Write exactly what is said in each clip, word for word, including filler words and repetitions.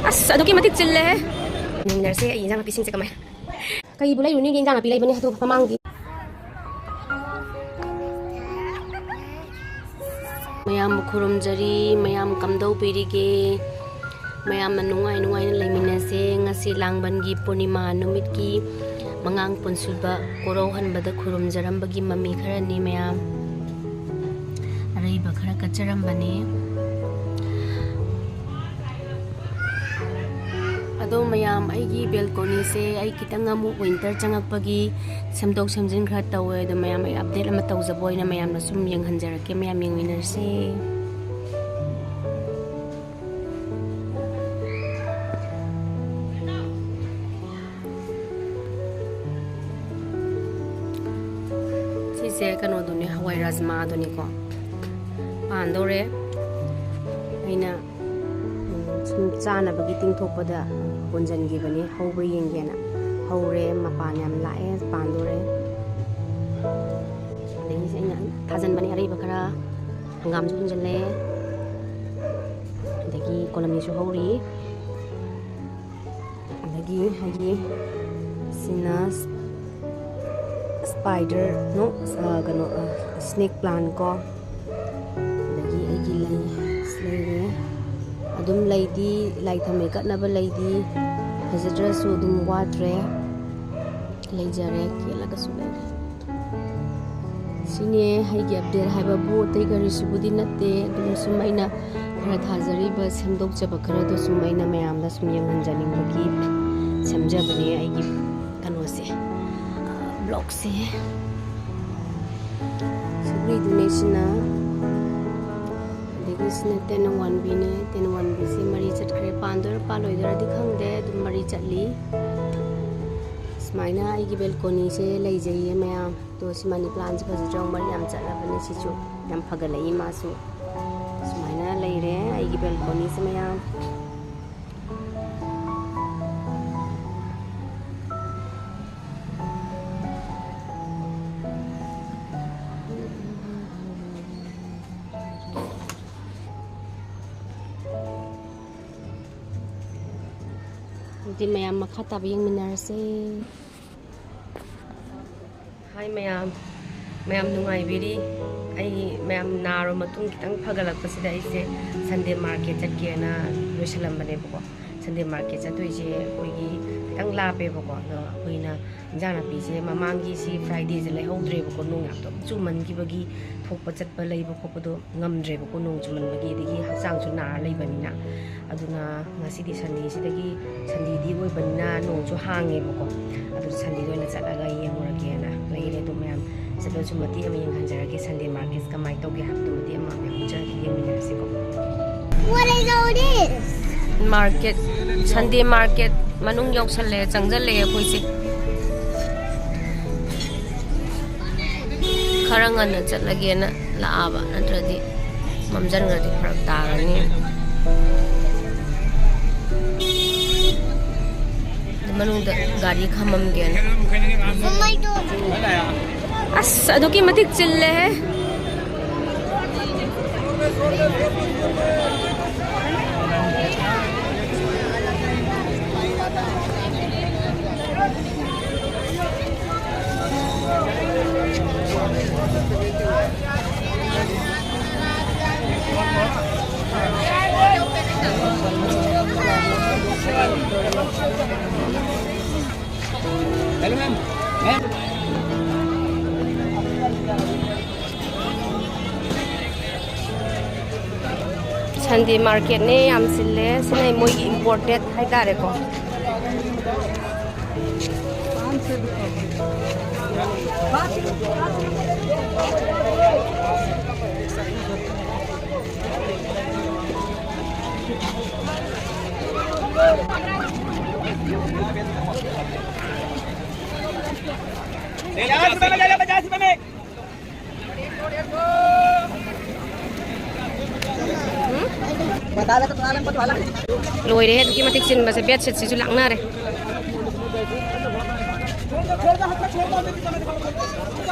ꯑꯁ, ꯑꯗꯨꯛꯀꯤ ꯃꯇꯤꯛ ꯆꯤꯜꯂꯦꯍꯦ꯫ ꯌꯦꯡꯃꯤꯟꯅꯔꯁꯦ ꯑꯩ ꯏꯟꯖꯥꯡ ꯅꯥꯄꯤꯁꯤꯡꯁꯦ ꯀꯃꯥꯏ꯫ ꯀꯩꯕꯨ ꯂꯩꯔꯨꯅꯤꯒꯦ, ꯏꯟꯖꯥꯡ ꯅꯥꯄꯤ ꯂꯩꯕꯅꯦ ꯑꯗꯨ ꯃꯃꯥꯡꯒꯤ꯫ ꯃꯌꯥꯝꯕꯨ ꯈꯨꯔꯨꯝꯖꯔꯤ, ꯃꯌꯥꯝ ꯀꯝꯗꯧꯕꯤꯔꯤꯒꯦ? ꯃꯌꯥꯝꯅ ꯅꯨꯡꯉꯥꯏ ꯅꯨꯡꯉꯥꯏꯅ ꯂꯩꯃꯤꯟꯅꯁꯦ꯫ ꯉꯁꯤ ꯂꯥꯡꯕꯟꯒꯤ ꯄꯨꯔꯅꯤꯃꯥ ꯅꯨꯃꯤꯠꯀꯤ ꯃꯉꯥꯡ ꯄꯨꯟꯁꯤꯕ ꯀꯣꯔꯧꯍꯟꯕꯗ ꯈꯨꯔꯨꯝꯖꯔꯝꯕꯒꯤ ꯃꯃꯤ ꯈꯔꯅꯤ ꯃꯌꯥꯝ꯫ ꯑꯔꯩꯕ ꯈꯔ ꯀꯠꯆꯔꯝꯕꯅꯤ꯫ ꯑꯗꯣ ꯃꯌꯥꯝ, ꯑꯩꯒꯤ ꯕꯦꯜꯀꯣꯅꯤꯁꯦ ꯑꯩ ꯈꯤꯇꯪ ꯑꯃꯨꯛ ꯋꯤꯟꯇꯔ ꯆꯪꯉꯛꯄꯒꯤ ꯁꯦꯝꯗꯣꯛ ꯁꯦꯝꯖꯤꯟ ꯈꯔ ꯇꯧꯋꯦ꯫ ꯑꯗꯣ ꯃꯌꯥꯝ, ꯑꯩ ꯑꯞꯗꯦꯠ ꯑꯃ ꯇꯧꯖꯕ ꯑꯣꯏꯅ ꯃꯌꯥꯝꯅ ꯁꯨꯝ ꯌꯦꯡꯍꯟꯖꯔꯛꯀꯦ, ꯃꯌꯥꯝ ꯌꯦꯡꯃꯤꯟꯅꯔꯁꯦ꯫ ꯁꯤꯁꯦ ꯀꯩꯅꯣꯗꯨꯅꯦ, ꯍꯋꯥꯏ ꯔꯥꯖꯃꯥꯗꯨꯅꯤꯀꯣ꯫ ꯄꯥꯟꯗꯧꯔꯦ꯫ ꯑꯩꯅ, ꯎꯝ, ꯁꯨꯝ ꯆꯥꯅꯕꯒꯤ ꯇꯤꯡꯊꯣꯛꯄꯗ ꯍꯣꯟꯖꯟꯈꯤꯕꯅꯦ, ꯍꯧꯕ꯭ꯔꯥ ꯌꯦꯡꯒꯦꯅ꯫ ꯍꯧꯔꯦ, ꯃꯄꯥꯟ ꯌꯥꯝ ꯂꯥꯛꯑꯦ, ꯄꯥꯟꯗꯣꯔꯦ꯫ ꯑꯗꯒꯤꯁꯦ ꯑꯩꯅ ꯊꯥꯖꯟꯕꯅꯦ ꯑꯔꯩꯕ ꯈꯔ꯫ ꯍꯪꯒꯥꯝꯁꯨ ꯍꯨꯟꯖꯜꯂꯦ꯫ ꯑꯗꯒꯤ ꯀꯣꯂꯝꯅꯤꯁꯨ ꯍꯧꯔꯤ꯫ ꯑꯗꯒꯤ ꯑꯩꯒꯤ ꯁꯤꯅ spider, no, ꯑ, ꯀꯩꯅꯣ, ꯑ, snake plant ꯀꯣ꯫ ꯑꯗꯒꯤ ꯑꯩꯒꯤ ꯂꯩ ꯂꯩꯔꯦ꯫ ꯑꯗꯨꯝ ꯂꯩꯗꯤ, ꯂꯥꯏ ꯊꯝꯃꯩ ꯀꯠꯅꯕ ꯂꯩꯗꯤ ꯐꯖꯗ꯭ꯔꯁꯨ ꯑꯗꯨꯝ ꯋꯥꯠꯇ꯭ꯔꯦ꯫ ꯂꯩꯖꯔꯦ, ꯀꯦꯜꯂꯒꯁꯨ ꯂꯩꯔꯦ꯫ ꯁꯤꯅꯦ ꯑꯩꯒꯤ ꯑꯞꯗꯦꯠ ꯍꯥꯏꯕꯕꯨ, ꯑꯇꯩ ꯀꯔꯤꯁꯨꯕꯨꯗꯤ ꯅꯠꯇꯦ꯫ ꯑꯗꯨꯝ ꯁꯨꯝ ꯑꯩꯅ ꯈꯔ ꯊꯥꯖꯔꯤꯕ, ꯁꯦꯝꯗꯣꯛꯆꯕ ꯈꯔꯗꯣ ꯁꯨꯝ ꯑꯩꯅ ꯃꯌꯥꯝꯗ ꯁꯨꯝ ꯌꯦꯡꯍꯟꯖꯅꯤꯡꯕꯒꯤ ꯁꯦꯝꯖꯕꯅꯦ ꯑꯩꯒꯤ ꯀꯩꯅꯣꯁꯦ, ꯕ꯭ꯂꯣꯛꯁꯦ꯫ ꯁꯧꯒ꯭ꯔꯤꯗꯨꯅꯦ ꯁꯤꯅ꯫ ꯑꯗꯒꯤ ꯁꯤꯅ ꯇꯦꯅꯋꯥꯟꯕꯤꯅꯦ꯫ ꯇꯦꯅꯋꯥꯟꯕꯤꯁꯦ ꯃꯔꯤ ꯆꯠꯈ꯭ꯔꯦ꯫ ꯄꯥꯟꯗꯣꯏꯔꯥ ꯄꯥꯜꯂꯣꯏꯗꯣꯏꯔꯗꯤ ꯈꯪꯗꯦ, ꯑꯗꯨꯝ ꯃꯔꯤ ꯆꯠꯂꯤ꯫ ꯁꯨꯃꯥꯏꯅ ꯑꯩꯒꯤ ꯕꯦꯜꯀꯣꯅꯤꯁꯦ ꯂꯩꯖꯩꯌꯦ ꯃꯌꯥꯝ꯫ ꯑꯗꯣ ꯁꯤ ꯃꯅꯤ ꯄ꯭ꯂꯥꯟꯁꯦ ꯐꯖꯗ꯭ꯔꯣ? ꯃꯔꯤ ꯌꯥꯝ ꯆꯠꯂꯕꯅꯤ꯫ ꯁꯤꯁꯨ ꯌꯥꯝ ꯐꯒꯠꯂꯛꯏ ꯃꯥꯁꯨ꯫ ꯁꯨꯃꯥꯏꯅ ꯂꯩꯔꯦ ꯑꯩꯒꯤ ꯕꯦꯜꯀꯣꯅꯤꯁꯦ ꯃꯌꯥꯝ꯫ ꯑꯗꯨꯗꯤ ꯃꯌꯥꯝ ꯃꯈꯥ ꯇꯥꯕ ꯌꯦꯡꯃꯤꯟꯅꯔꯁꯦ꯫ ꯍꯥꯏ ꯃꯌꯥꯝ, ꯃꯌꯥꯝ ꯅꯨꯡꯉꯥꯏꯕꯤꯔꯤ? ꯑꯩ ꯃꯌꯥꯝ ꯅꯥꯔꯕ ꯃꯇꯨꯡ ꯈꯤꯇꯪ ꯐꯒꯠꯂꯛꯄꯁꯤꯗ ꯑꯩꯁꯦ ꯁꯟꯗꯦ ꯃꯥꯔꯀꯦꯠ ꯆꯠꯀꯦꯅ ꯂꯣꯏꯁꯤꯜꯂꯝꯕꯅꯦꯕꯀꯣ꯫ ꯁꯟꯗꯦ ꯃꯥꯔꯀꯦꯠ ꯆꯠꯇꯣꯏꯁꯦ ꯑꯩꯈꯣꯏꯒꯤ ꯈꯤꯇꯪ ꯂꯥꯞꯄꯦꯕꯀꯣ꯫ ꯑꯗꯣ ꯑꯩꯈꯣꯏꯅ ꯏꯟꯖꯥꯡ ꯅꯥꯄꯤꯁꯦ ꯃꯃꯥꯡꯒꯤ ꯁꯤ ꯐ꯭ꯔꯥꯏꯗꯦꯁꯦ ꯂꯩꯍꯧꯗ꯭ꯔꯦꯕꯀꯣ, ꯅꯣꯡ ꯌꯥꯝ ꯀꯟꯅ ꯆꯨꯃꯟꯈꯤꯕꯒꯤ ꯊꯣꯛꯄ ꯆꯠꯄ ꯂꯩꯕ ꯈꯣꯠꯄꯗꯣ ꯉꯝꯗ꯭ꯔꯦꯕꯀꯣ, ꯅꯣꯡ ꯆꯨꯃꯟꯕꯒꯤ, ꯑꯗꯒꯤ ꯍꯛꯆꯥꯡꯁꯨ ꯅꯥꯔ ꯂꯩꯕꯅꯤꯅ꯫ ꯑꯗꯨꯅ ꯉꯁꯤꯗꯤ ꯁꯟꯗꯦꯁꯤꯗꯒꯤ, ꯁꯟꯗꯦꯗꯤ ꯑꯣꯏꯕꯅꯤꯅ ꯅꯣꯡꯁꯨ ꯍꯥꯡꯉꯦꯕꯀꯣ, ꯑꯗꯨ ꯁꯟꯗꯦꯗ ꯑꯣꯏꯅ ꯆꯠꯂꯒ ꯌꯦꯡꯉꯨꯔꯒꯦꯅ ꯂꯩꯔꯦ꯫ ꯑꯗꯣ ꯃꯌꯥꯝ ꯆꯠꯂꯁꯨ ꯃꯇꯦꯛ ꯑꯃ ꯌꯦꯡꯍꯟꯖꯔꯒꯦ, ꯁꯟꯗꯦ ꯃꯥꯔꯀꯦꯠꯁ ꯀꯃꯥꯏꯅ ꯇꯧꯒꯦ ꯍꯥꯏꯕꯗꯨ ꯃꯇꯦꯛ ꯑꯃ ꯃꯌꯥꯝ ꯎꯠꯆꯔꯛꯀꯦ, ꯌꯦꯡꯃꯤꯟꯅꯔꯁꯤꯀꯣ꯫ What is all this? Market, Sunday market ꯃꯅꯨꯡ ꯌꯧꯁꯜꯂꯦ, ꯆꯪꯁꯜꯂꯛꯑꯦ ꯑꯩꯈꯣꯏꯁꯦ꯫ ꯈꯔ ꯉꯟꯅ ꯆꯠꯂꯒꯦꯅ ꯂꯥꯛꯑꯕ, ꯅꯠꯇ꯭ꯔꯗꯤ ꯃꯝꯁꯤꯟꯈ꯭ꯔꯗꯤ ꯐꯔꯛ ꯇꯥꯔꯅꯤ꯫ ꯑꯗꯨ ꯃꯅꯨꯡꯗ ꯒꯥꯔꯤ ꯈꯥꯝꯃꯝꯒꯦꯅ꯫ ꯑꯁ, ꯑꯗꯨꯛꯀꯤ ꯃꯇꯤꯛ ꯆꯤꯜꯂꯦꯍꯦ꯫ ꯁꯟꯗꯦ ꯃꯥꯔꯀꯦꯠꯅꯦ, ꯌꯥꯝ ꯆꯤꯜꯂꯦ꯫ ꯁꯤꯅ ꯃꯣꯏꯒꯤ ꯏꯝꯄꯣꯔꯇꯦꯠ ꯍꯥꯏꯇꯥꯔꯦꯀꯣ꯫ ꯂꯣꯏꯔꯦ, ꯑꯗꯨꯛꯀꯤ ꯃꯇꯤꯛ ꯆꯤꯟꯕꯁꯦ, ꯕꯦꯠꯁꯤꯠꯁꯤꯁꯨ ꯂꯥꯛꯅꯔꯦ꯫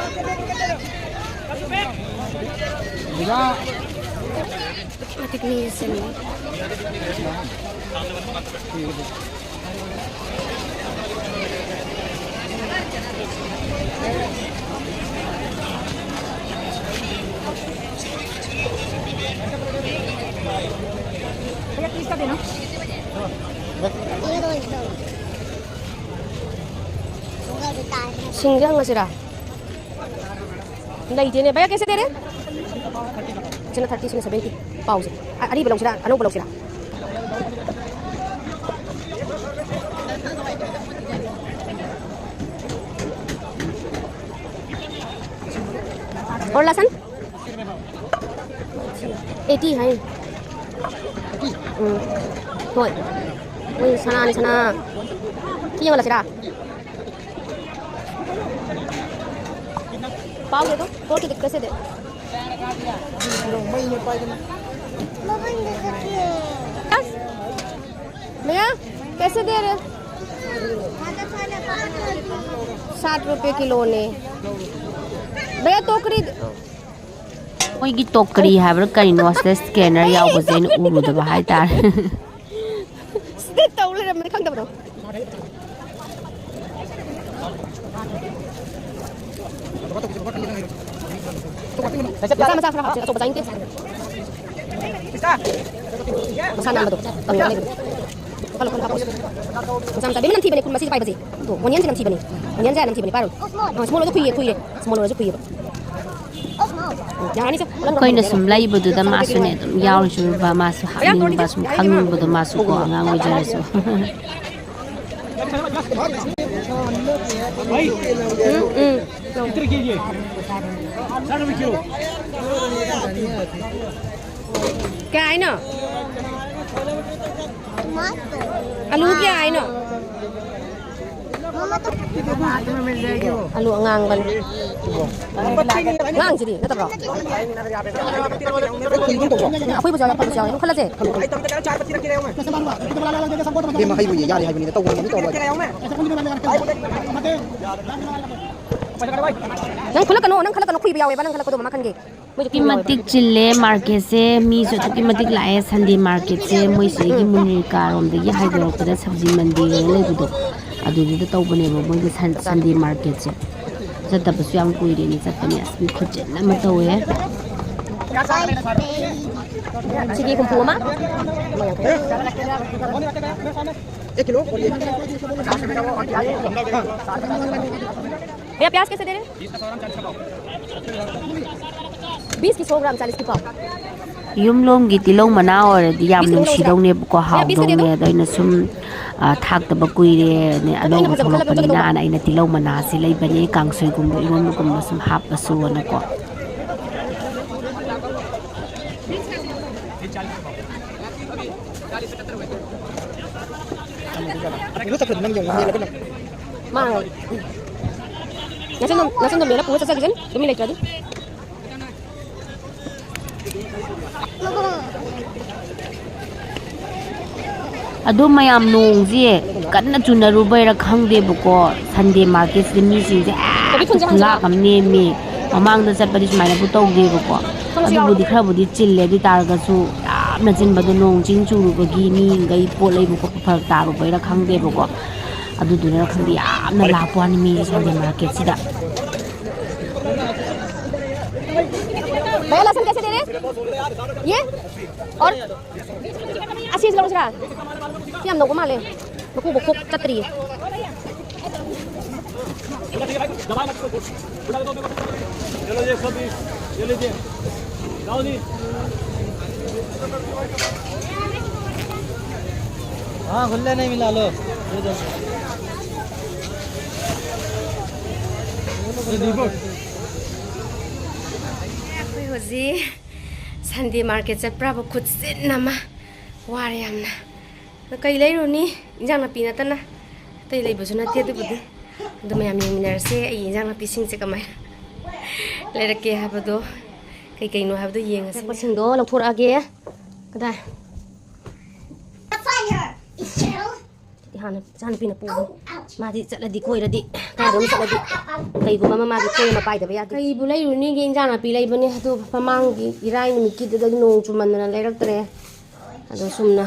ꯑꯗꯨꯛꯀꯤ ꯃꯇꯤꯛ ꯃꯤ ꯆꯤꯜꯂꯦ꯫ ꯁꯤꯡꯁꯦ ꯍꯪꯉꯁꯤꯔꯥ? ꯂꯩꯇꯦꯅꯦ꯫ ꯚꯩꯌꯥ, ꯀꯩꯁꯦ ꯗꯦ ꯔꯦ? ꯁꯤꯅ ꯊꯥꯔꯇꯤ, ꯁꯤꯅ ꯁꯚꯦꯟꯇꯤ꯫ ꯄꯥꯎꯁꯦ꯫ ꯑ-, ꯑꯔꯤꯕ ꯂꯧꯁꯤꯔꯥ, ꯑꯅꯧꯕ ꯂꯧꯁꯤꯔꯥ? ꯑꯣꯔ ꯂꯥꯁꯟ? ꯑꯩꯠꯇꯤ ꯍꯥꯏ꯫ ꯎꯝ꯫ ꯍꯣꯏ꯫ ꯍꯣꯏ, ꯁꯅꯥꯅꯤ, ꯁꯅꯥ꯫ ꯁꯤ ꯌꯦꯡꯍꯜꯂꯁꯤꯔꯥ? पाओगे तो? तोड़ के दिख, कैसे दे? लो, मैं ये पाई देना। बस। भैया, कैसे दे रहे हो? साठ रुपए किलो ने। भैया, टोकरी। ꯃꯣꯏꯒꯤ ꯇꯣꯀꯔꯤ ꯍꯥꯏꯕ꯭ꯔꯥ ꯀꯔꯤꯅꯣ, ꯑꯁꯤꯗ ꯁ꯭ꯀꯦꯅꯔ ꯌꯥꯎꯕꯁꯦ ꯑꯩꯅ ꯎꯔꯨꯗꯕ ꯍꯥꯏꯇꯥꯔꯦ꯫ ꯁꯤꯗ ꯇꯧ ꯂꯩꯔꯝꯃꯦ ꯈꯪꯗꯕꯗꯣ꯫ ꯃꯆꯥ ꯃꯆꯥ ꯈꯔ ꯍꯥꯞꯁꯦ, ꯑꯆꯧꯕ ꯆꯥꯅꯤꯡꯗꯦ꯫ ꯃꯁꯥ ꯅꯥꯟꯕꯗꯣ ꯇꯧꯅꯤꯡꯉꯥꯏ ꯂꯩꯕꯗꯣ꯫ ꯂꯨꯄꯥ ꯂꯨꯄꯥ ꯍꯥꯞꯄꯣ꯫ ꯃꯆꯥ ꯃꯆꯥ꯫ ꯕꯦꯝꯃ ꯅꯝꯊꯤꯕꯅꯦ ꯈꯨꯔꯃꯥꯁꯤꯁꯦ ꯄꯥꯏꯕꯁꯦ꯫ ꯑꯗꯣ ꯑꯣꯅꯤꯌꯟꯁꯦ ꯅꯝꯊꯤꯕꯅꯦ꯫ ꯑꯣꯅꯤꯌꯟꯁꯦ ꯌꯥꯝ ꯅꯝꯊꯤꯕꯅꯦ꯫ ꯄꯥꯏꯔꯣ꯫ ꯑ, ꯁ꯭ꯃꯣꯜ ꯑꯣꯏꯔꯁꯨ ꯐꯨꯏꯌꯦ, ꯐꯨꯏꯌꯦ꯫ ꯁ꯭ꯃꯣꯜ ꯑꯣꯏꯔꯁꯨ ꯐꯨꯏꯌꯦꯕ꯫ ꯎꯝ, ꯌꯥꯔꯅꯤꯁꯦ꯫ ꯑꯩꯈꯣꯏꯅ ꯁꯨꯝ ꯂꯩꯕꯗꯨꯗ ꯃꯥꯁꯨꯅꯦ ꯑꯗꯨꯝ ꯌꯥꯎꯔꯤꯁꯨ ꯃꯥꯁꯨ ꯍꯥꯞꯅꯤꯡꯕ, ꯁꯨꯝ ꯈꯪꯅꯤꯡꯕꯗꯣ ꯃꯥꯁꯨ ꯀꯣ, ꯑꯉꯥꯡ ꯑꯣꯏꯖꯔꯁꯨ꯫ ꯎꯝ, ꯎꯝ꯫ ꯀꯌꯥ ꯍꯥꯏꯅꯣ? ꯑꯂꯨ ꯀꯌꯥ ꯍꯥꯏꯅꯣ? ꯑꯂꯨ ꯑꯉꯥꯡꯕꯅꯤ꯫ ꯑꯉꯥꯡꯁꯤꯗꯤ ꯅꯠꯇꯕ꯭ꯔꯣ? ꯑꯐꯣꯏꯕꯁꯨ ꯌꯥꯎꯋꯦ, ꯑꯐꯣꯏꯕꯁꯨ ꯌꯥꯎꯋꯦ꯫ ꯑꯗꯨꯝ ꯈꯜꯂꯁꯦ꯫ ꯏꯕꯦꯝꯃ, ꯍꯩꯕꯨ ꯌꯥꯔꯦ ꯍꯥꯏꯕꯅꯤꯗ, ꯇꯧꯕ ꯉꯝꯃꯤ ꯇꯧꯔ ꯂꯣꯏꯔꯦ꯫ ꯅꯪ ꯈꯨꯜꯂꯛꯀꯅꯣ, ꯅꯪ ꯈꯜꯂꯛꯀꯅꯣ, ꯈꯨꯏꯕ ꯌꯥꯎꯋꯦꯕ, ꯅꯪ ꯈꯜꯂꯛꯄꯗꯣ ꯃꯃꯥ ꯈꯟꯒꯦ꯫ ꯃꯣꯏꯁꯨ ꯑꯗꯨꯛꯀꯤ ꯈꯨꯏꯕ ꯌꯥꯎꯋꯦꯕ꯫ ꯃꯇꯤꯛ ꯆꯤꯜꯂꯦ ꯃꯥꯔꯀꯦꯠꯁꯦ, ꯃꯤꯁꯨ ꯑꯗꯨꯛꯀꯤ ꯃꯇꯤꯛ ꯂꯥꯛꯑꯦ꯫ ꯁꯟꯗꯦ ꯃꯥꯔꯀꯦꯠꯁꯦ ꯃꯣꯏꯁꯤꯗꯒꯤ ꯃꯨꯅꯤꯔꯀꯥꯔꯣꯝꯗꯒꯤ ꯍꯥꯏꯗꯣꯔꯛꯄꯗ ꯁꯕꯖꯤ ꯃꯟꯗꯤ ꯑꯅ ꯂꯩꯕꯗꯣ, ꯑꯗꯨꯗꯨꯗ ꯇꯧꯕꯅꯦꯕ ꯃꯣꯏꯒꯤ ꯁꯟ-, ꯁꯟꯗꯦ ꯃꯥꯔꯀꯦꯠꯁꯦ꯫ ꯆꯠꯇꯕꯁꯨ ꯌꯥꯝ ꯀꯨꯏꯔꯦꯅ ꯆꯠꯄꯅꯦ꯫ ꯑꯁ, ꯃꯤ ꯈꯨꯆꯤꯟ ꯑꯃ ꯇꯧꯋꯦ꯫ ꯁꯤꯒꯤ ꯍꯨꯝꯐꯨ ꯑꯃ꯫ भैया, प्याज कैसे दे रहे हैं? बीस की सौ ग्राम, चालीस की पाव। ꯌꯨꯝꯂꯣꯝꯒꯤ ꯇꯤꯜꯍꯧ ꯃꯅꯥ ꯑꯣꯏꯔꯗꯤ ꯌꯥꯝ ꯅꯨꯡꯁꯤꯗꯧꯅꯦꯕꯀꯣ, ꯍꯥꯎꯗꯧꯅꯦ꯫ ꯑꯗꯣ ꯑꯩꯅ ꯁꯨꯝ, ꯑ, ꯊꯥꯛꯇꯕ ꯀꯨꯏꯔꯦ, ꯑꯅꯧꯕ ꯊꯣꯛꯂꯛꯄꯅꯤꯅꯅ ꯑꯩꯅ ꯇꯤꯜꯍꯧ ꯃꯅꯥꯁꯦ ꯂꯩꯕꯅꯦ, ꯀꯥꯡꯁꯣꯏꯒꯨꯝꯕ, ꯏꯔꯣꯟꯕꯒꯨꯝꯕ ꯁꯨꯝ ꯍꯥꯞꯄꯁꯨꯅꯀꯣ꯫ ꯃꯥ ꯅꯆꯟꯗꯣ, ꯅꯆꯟꯗꯣ ꯃꯦꯜꯂ ꯄꯨꯔ ꯆꯠꯆꯈꯤꯁꯅꯤ, ꯇꯨꯃꯤꯟ ꯂꯩꯇ꯭ꯔꯗꯤ꯫ ꯑꯗꯣ ꯃꯌꯥꯝ, ꯅꯣꯡꯁꯦ ꯀꯟꯅ ꯆꯨꯅꯔꯨꯕꯩꯔꯥ ꯈꯪꯗꯦꯕꯀꯣ, ꯁꯟꯗꯦ ꯃꯥꯔꯀꯦꯠꯁꯤꯗ ꯃꯤꯁꯤꯡꯁꯦ ꯍꯦꯛꯇ ꯈꯨꯌꯥꯝ ꯑꯃ ꯅꯦꯝꯃꯤ꯫ ꯃꯃꯥꯡꯗ ꯆꯠꯄꯗꯤ ꯁꯨꯃꯥꯏꯅꯕꯨ ꯇꯧꯗꯦꯕꯀꯣ꯫ ꯑꯗꯨꯕꯨꯗꯤ ꯈꯔꯕꯨꯗꯤ ꯆꯤꯜꯂꯦ, ꯑꯗꯨ ꯑꯣꯏ ꯇꯥꯔꯒꯁꯨ ꯌꯥꯝꯅ ꯆꯤꯟꯕꯗꯣ, ꯅꯣꯡ ꯆꯤꯡ ꯆꯨꯔꯨꯕꯒꯤ ꯃꯤꯈꯩ ꯄꯣꯠ ꯂꯩꯕ ꯈꯣꯠꯄ ꯐꯔꯛ ꯇꯥꯔꯨꯕꯩꯔꯥ ꯈꯪꯗꯦꯕꯀꯣ, ꯑꯗꯨꯗꯨꯅꯔ ꯈꯪꯗꯦ, ꯌꯥꯝꯅ ꯂꯥꯛꯄ ꯋꯥꯅꯤ ꯃꯤꯁꯦ ꯁꯟꯗꯦ ꯃꯥꯔꯀꯦꯠꯁꯤꯗ꯫ भैया, लहसुन कैसे दे रहे हैं? ये? और अस्सी से ꯂꯧꯔꯁꯤꯔꯥ? ꯁꯤ ꯌꯥꯝ ꯅꯧꯕ ꯃꯥꯜꯂꯦ꯫ ꯃꯀꯨ ꯕꯣꯛ ꯆꯠꯇ꯭ꯔꯤꯌꯦ꯫ चलो ये सौ बीस, ये लीजिए। लाओ जी। हाँ, खुले नहीं मिला लो। ये दो। ये दीपक। ꯑꯩꯈꯣꯏ ꯍꯧꯖꯤꯛ ꯁꯟꯗꯦ ꯃꯥꯔꯀꯦꯠ ꯆꯠꯄ꯭ꯔꯥꯕꯨ ꯈꯨꯠꯆꯤꯟ ꯑꯃ꯫ ꯋꯥꯔꯦ ꯌꯥꯝꯅ꯫ ꯑꯗꯣ ꯀꯩ ꯂꯩꯔꯨꯅꯤ? ꯏꯟꯖꯥꯡ ꯅꯥꯄꯤ ꯅꯠꯇꯅ꯫ ꯑꯇꯩ ꯂꯩꯕꯁꯨ ꯅꯠꯇꯦ ꯑꯗꯨꯕꯨꯗꯤ꯫ ꯑꯗꯣ ꯃꯌꯥꯝ ꯌꯦꯡꯃꯤꯟꯅꯔꯁꯦ ꯑꯩꯒꯤ ꯏꯟꯖꯥꯡ ꯅꯥꯄꯤꯁꯤꯡꯁꯦ ꯀꯃꯥꯏꯅ ꯂꯩꯔꯛꯀꯦ ꯍꯥꯏꯕꯗꯣ꯫ ꯀꯩ ꯀꯩꯅꯣ ꯍꯥꯏꯕꯗꯣ ꯌꯦꯡꯉꯁꯤ꯫ ꯂꯩꯔꯛꯄꯁꯤꯡꯗꯣ ꯂꯧꯊꯣꯔꯛꯑꯒꯦ꯫ ꯀꯗꯥꯏ? ꯏꯆꯥꯅꯨꯄꯤꯅ ꯄꯨꯕꯅꯤ꯫ ꯃꯥꯗꯤ ꯆꯠꯂꯗꯤ, ꯀꯣꯏꯔꯗꯤ, ꯀꯥꯏꯗꯅꯣ ꯆꯠꯂꯗꯤ, ꯀꯩꯒꯨꯝꯕ ꯑꯃ ꯃꯥꯒꯤ ꯀꯣꯏ ꯑꯃ ꯄꯥꯏꯗꯕ ꯌꯥꯗꯦ꯫ ꯀꯩꯕꯨ ꯂꯩꯔꯨꯅꯤꯒꯦ, ꯏꯟꯖꯥꯡ ꯅꯥꯄꯤ ꯂꯩꯕꯅꯦ꯫ ꯑꯗꯨ ꯃꯃꯥꯡꯒꯤ ꯏꯔꯥꯏ ꯅꯨꯃꯤꯠꯀꯤꯗꯨꯗ ꯅꯣꯡ ꯆꯨꯃꯟꯗꯅ ꯂꯩꯔꯛꯇ꯭ꯔꯦ꯫ ꯑꯗꯣ ꯁꯨꯝꯅ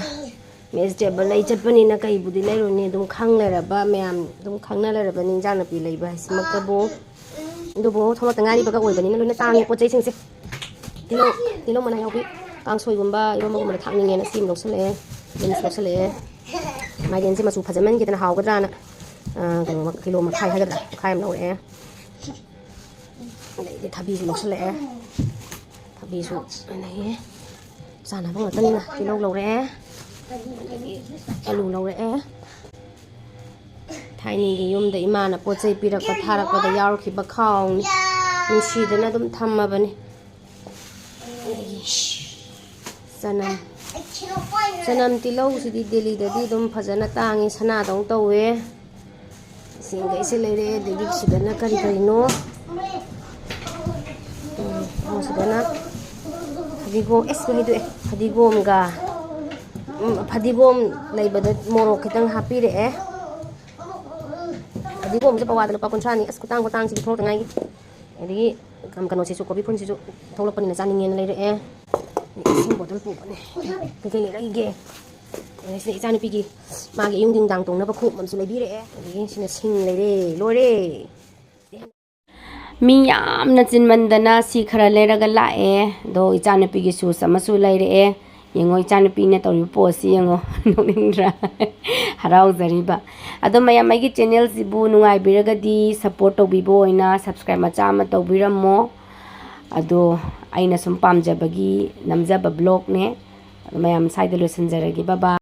ꯃꯦꯁ ꯇꯦꯕꯜ ꯂꯩ ꯆꯠꯄꯅꯤꯅ ꯀꯩꯕꯨꯗꯤ ꯂꯩꯔꯨꯅꯤ? ꯑꯗꯨꯝ ꯈꯪ ꯂꯩꯔꯕ ꯃꯌꯥꯝ, ꯑꯗꯨꯝ ꯈꯪꯅ ꯂꯩꯔꯕꯅꯤ ꯏꯟꯖꯥꯡ ꯅꯥꯄꯤ ꯂꯩꯕ ꯍꯥꯏꯁꯤꯃꯛꯇꯕꯨ꯫ ꯑꯗꯨꯕꯨ ꯊꯣꯛꯂꯛꯇ ꯉꯥꯏꯔꯤꯕꯒ ꯑꯣꯏꯕꯅꯤꯅ ꯂꯣꯏꯅ ꯇꯥꯡꯉꯦ ꯄꯣꯠ ꯆꯩꯁꯤꯡꯁꯦ꯫ ꯇꯤꯜꯍꯧ, ꯇꯤꯜꯍꯧ ꯃꯅꯥ ꯌꯥꯎꯕꯤ ꯀꯥꯡꯁꯣꯏꯒꯨꯝꯕ, ꯏꯔꯣꯝꯕꯒꯨꯝꯕꯗ ꯊꯥꯛꯅꯤꯡꯉꯦꯅ ꯁꯤ ꯑꯃ ꯂꯧꯁꯜꯂꯛꯑꯦ꯫ ꯕꯤꯟꯁ ꯂꯧꯁꯜꯂꯛꯑꯦ꯫ ꯃꯥꯏꯔꯦꯟꯁꯦ ꯃꯆꯨ ꯐꯖꯃꯟꯈꯤꯗꯅ ꯍꯥꯎꯒꯗ꯭ꯔꯥꯅ, ꯑ, ꯀꯩꯅꯣ, ꯀꯤꯂꯣ ꯃꯈꯥꯏ ꯍꯥꯏꯒꯗ꯭ꯔꯥ? ꯃꯈꯥꯏ ꯑꯃ ꯂꯧꯔꯛꯑꯦ꯫ ꯑꯗꯩꯗꯤ ꯊꯕꯤꯁꯨ ꯂꯧꯁꯜꯂꯛꯑꯦ꯫ ꯊꯕꯤꯁꯨ ꯂꯩꯌꯦ꯫ ꯆꯥꯅꯕ ꯉꯥꯛꯇꯅꯤꯅ ꯇꯤꯜꯍꯧ ꯂꯧꯔꯛꯑꯦ꯫ ꯑꯗꯒꯤ ꯑꯂꯨ ꯂꯧꯔꯛꯑꯦ꯫ ꯊꯥꯏꯅꯒꯤ ꯌꯨꯝꯗ ꯏꯃꯥꯅ ꯄꯣꯠ ꯆꯩ ꯄꯤꯔꯛꯄ ꯊꯥꯔꯛꯄꯗ ꯌꯥꯎꯔꯛꯈꯤꯕ ꯈꯥꯎꯅꯤ꯫ ꯅꯨꯡꯁꯤꯗꯅ ꯑꯗꯨꯝ ꯊꯝꯃꯕꯅꯤ꯫ ꯑꯗꯒꯤ ꯆꯅꯝ꯫ ꯆꯅꯝ ꯇꯤꯜꯍꯧꯁꯤꯗꯤ ꯗꯦꯜꯂꯤꯗꯗꯤ ꯑꯗꯨꯝ ꯐꯖꯅ ꯇꯥꯡꯉꯤ, ꯁꯅꯥꯗꯧ ꯇꯧꯋꯦ꯫ ꯁꯤꯡꯈꯩꯁꯦ ꯂꯩꯔꯦ꯫ ꯑꯗꯒꯤ ꯁꯤꯗꯅ ꯀꯔꯤ ꯀꯔꯤꯅꯣ? ꯎꯝ, ꯑꯣ, ꯁꯤꯗꯅ ꯐꯗꯤꯒꯣꯝ, ꯑꯦꯁ, ꯀꯩ ꯍꯥꯏꯗꯣꯛꯑꯦ? ꯐꯗꯤꯒꯣꯝꯒ, ꯎꯝ, ꯐꯗꯤꯒꯣꯝ ꯂꯩꯕꯗ ꯃꯣꯔꯣꯛ ꯈꯤꯇꯪ ꯍꯥꯞꯄꯤꯔꯛꯑꯦ꯫ ꯐꯗꯤꯒꯣꯝꯁꯦ ꯄꯋꯥꯗ ꯂꯨꯄꯥ ꯀꯨꯟꯊ꯭ꯔꯥꯅꯤ꯫ ꯑꯁ, ꯈꯨꯇꯥꯡ, ꯈꯨꯇꯥꯡꯁꯤꯗꯤ ꯊꯣꯛꯂꯛꯇ ꯉꯥꯏꯒꯤ꯫ ꯑꯗꯒꯤ, ꯀꯩꯅꯣꯁꯤꯁꯨ, ꯀꯣꯕꯤ ꯐꯨꯜꯁꯤꯁꯨ ꯊꯣꯛꯂꯛꯄꯅꯤꯅ ꯆꯥꯅꯤꯡꯉꯦꯅ ꯂꯩꯔꯛꯑꯦ꯫ ꯏꯁꯤꯡ ꯕꯣꯇꯜ ꯄꯨꯕꯅꯦ꯫ ꯀꯩꯀꯩ ꯂꯩꯔꯛꯏꯒꯦ? ꯑꯗꯩ ꯁꯤꯗ ꯏꯆꯥꯅꯨꯄꯤꯒꯤ, ꯃꯥꯒꯤ ꯑꯌꯨꯛ ꯅꯨꯡꯗꯥꯡ ꯇꯣꯡꯅꯕ ꯈꯣꯡꯎꯞ ꯑꯃꯁꯨ ꯂꯩꯕꯤꯔꯛꯑꯦ꯫ ꯑꯗꯒꯤ ꯁꯤꯅ ꯁꯤꯡ ꯂꯩꯔꯦ꯫ ꯂꯣꯏꯔꯦ꯫ ꯃꯤ ꯌꯥꯝꯅ ꯆꯤꯟꯃꯟꯗꯅ ꯁꯤ ꯈꯔ ꯂꯩꯔꯒ ꯂꯥꯛꯑꯦ꯫ ꯑꯗꯣ ꯏꯆꯥꯅꯨꯄꯤꯒꯤ ꯁꯨꯁ ꯑꯃꯁꯨ ꯂꯩꯔꯛꯑꯦ꯫ ꯌꯦꯡꯉꯣ, ꯏꯆꯥꯅꯨꯄꯤꯅ ꯇꯧꯔꯤꯕ ꯄꯣꯁꯁꯤ ꯌꯦꯡꯉꯣ꯫ ꯅꯣꯛꯅꯤꯡꯗ꯭ꯔꯥ? ꯍꯔꯥꯎꯖꯔꯤꯕ꯫ ꯑꯗꯣ ꯃꯌꯥꯝ, ꯑꯩꯒꯤ ꯆꯦꯅꯦꯜꯁꯤꯕꯨ ꯅꯨꯡꯉꯥꯏꯕꯤꯔꯒꯗꯤ ꯁꯞꯄꯣꯔꯠ ꯇꯧꯕꯤꯕ ꯑꯣꯏꯅ ꯁꯕꯁꯀ꯭ꯔꯥꯏꯕ ꯃꯆꯥ ꯑꯃ ꯇꯧꯕꯤꯔꯝꯃꯣ꯫ ꯑꯗꯣ ꯑꯩꯅ ꯁꯨꯝ ꯄꯥꯝꯖꯕꯒꯤ ꯅꯝꯖꯕ ꯕ꯭ꯂꯣꯒꯅꯦ꯫ ꯑꯗꯣ ꯃꯌꯥꯝ, ꯁ꯭ꯋꯥꯏꯗ ꯂꯣꯏꯁꯤꯟꯖꯔꯒꯦ꯫ ꯕꯥꯏ ꯕꯥꯏ꯫